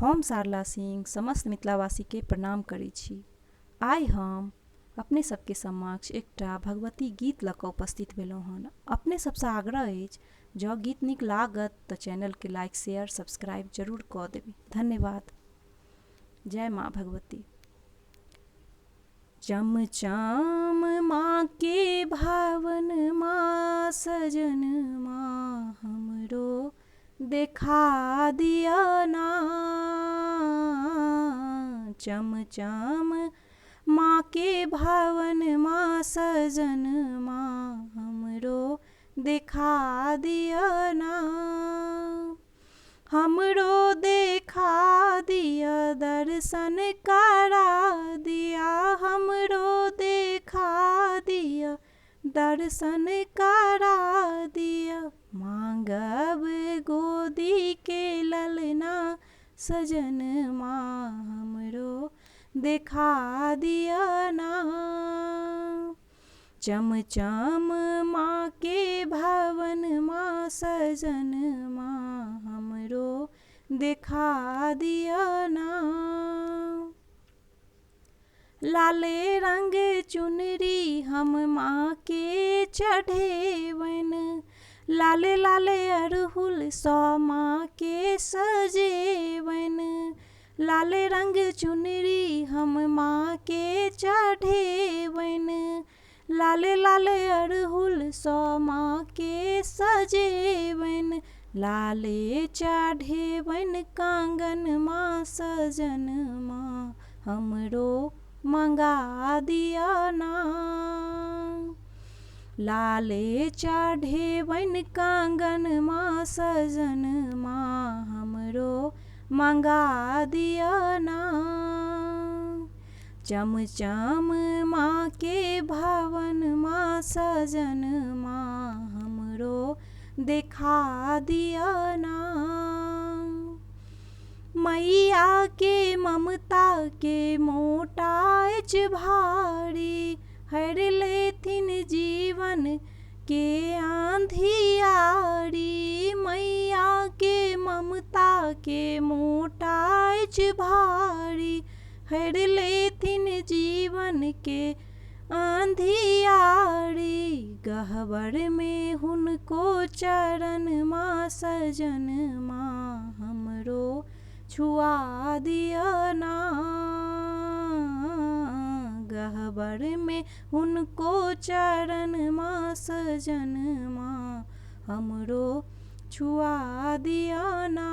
हम शारला सिंह समस्त मिथिलावासीके प्रणाम करै छी। आइ हम अपने सबके समक्ष एकटा भगवती गीत लऽ कऽ उपस्थित भेलहुँ हन। अपने सबसँ आग्रह अछि, जँ गीत नीक लागत तऽ चैनलके लाइक, शेयर, सब्सक्राइब जरूर कऽ देबै। धन्यवाद। जय माँ भगवती। चमचम माँ के भावन माँ सजन माँ हमरो देखा दिया ना। चमचम माँ के भावन माँ सजन माँ हमरो देखा दिया ना। हमरो देखा दिया दर्शन करा दिया, हमरो देखा दिया दर्शन करा दिया। मांगब गोदी के ललना सजन माँ हमरो देखा दिया ना। चमचम माँ के भवन माँ सजन माँ हमरो देखा दिया ना। लाले रंग चुनरी हम माँ के चढ़ेबनि, लाले लाले अड़हुल सँ माँ के सजेबनि। लाले रंग चुनरी हम माँ के चढ़ेबनि, लाले लाले अड़हुल सँ माँ के सजेबनि। लाले चढ़ेबनि काँगन माँ सजन माँ हमरो मंगा दिया ना। लाले चढ़ेबनि काँगन माँ सजन माँ हमरो मंगा दिया ना। चमचम माँ के भवन माँ सजन माँ हमरो देखा दिया ना। मैया के ममता के मोटा अछि भारी, हरि लेथिन जीवन के आंधियारी। मैया के ममता के मोटा अछि भारी, हरि लेथिन जीवन के आंधियारी। गहबर में हुनको चरण माँ सजन माँ हमरो छुआ दिया ना। गहबर में हुनको चरण माँ सजन माँ हमरो छुआ दिया ना।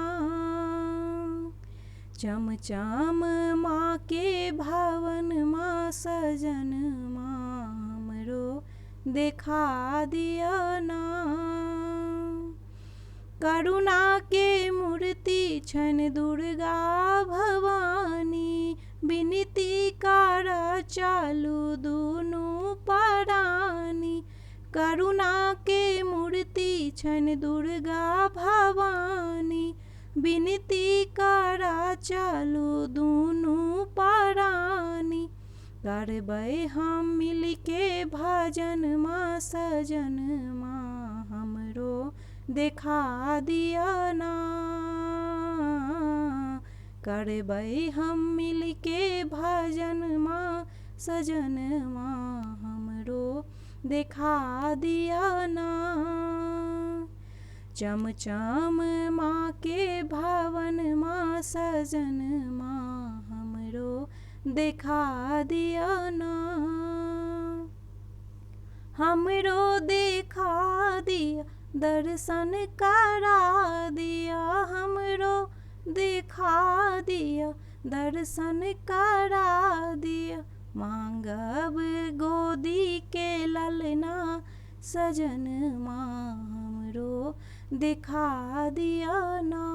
चमचम माँ के भवन माँ सजन माँ हमरो देखा दिया ना। करुणा के मूर्ति छनि दुर्गा भवानी, विनती कर चालू दुनू परानी। करुणा के मूर्ति छनि दुर्गा भवानी, विनती कर चालू दुनू परानी। करबै हम मिलके भजन माँ सजन माँ हमरो देखा दिया ना। करबै हम मिलके भजन माँ सजन माँ हमरो देखा दिया ना। चमचम माँ के भवन माँ सजन माँ हमरो देखा दिया ना। हमरो देखा दिया दर्शन करा दिया, हमरो देखा दिया दर्शन करा दिया। मांगब गोदी के ललना सजन माँ हमरो देखा दिया ना।